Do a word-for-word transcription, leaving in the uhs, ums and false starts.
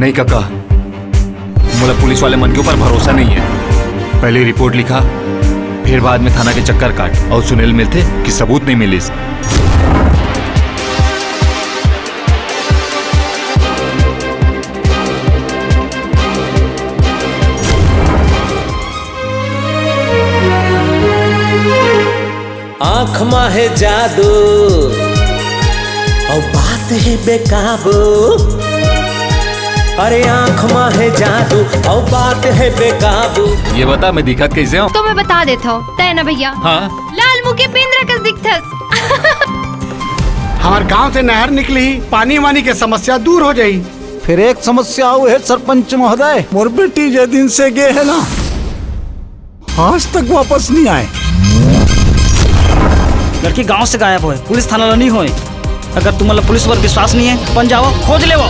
नहीं कका, मोला पुलिस वाले मन के ऊपर भरोसा नहीं है। पहले रिपोर्ट लिखा, फिर बाद में थाना के चक्कर काट, अउ सुने ल मिलथे कि सबूत नहीं मिलिस। आँख मा हे जादू, अउ बात हे बेकाबू। अरे आँख मा हे जादू, अउ बात हे बेकाबू। ये बता, मैं दिखत कैसे हूँ? तो मैं बता देत हूँ, तय ना भैया। हाँ? लाल मुँह के बेंदरा कस दिखथस। हमार गांव से नहर निकली, पानी वानी के समस्या दूर हो जाई। फिर एक समस्या अउ हे सरपंच महोदय, मोर बेटी जे दिन से गे हे ना, आज तक वापस नहीं आए। लड़की गांव से गायब होय, पुलिस थाना ला नहीं होय। अगर तुमन ला पुलिस पर विश्वास नहीं है, अपन जाओ, खोज लेवो।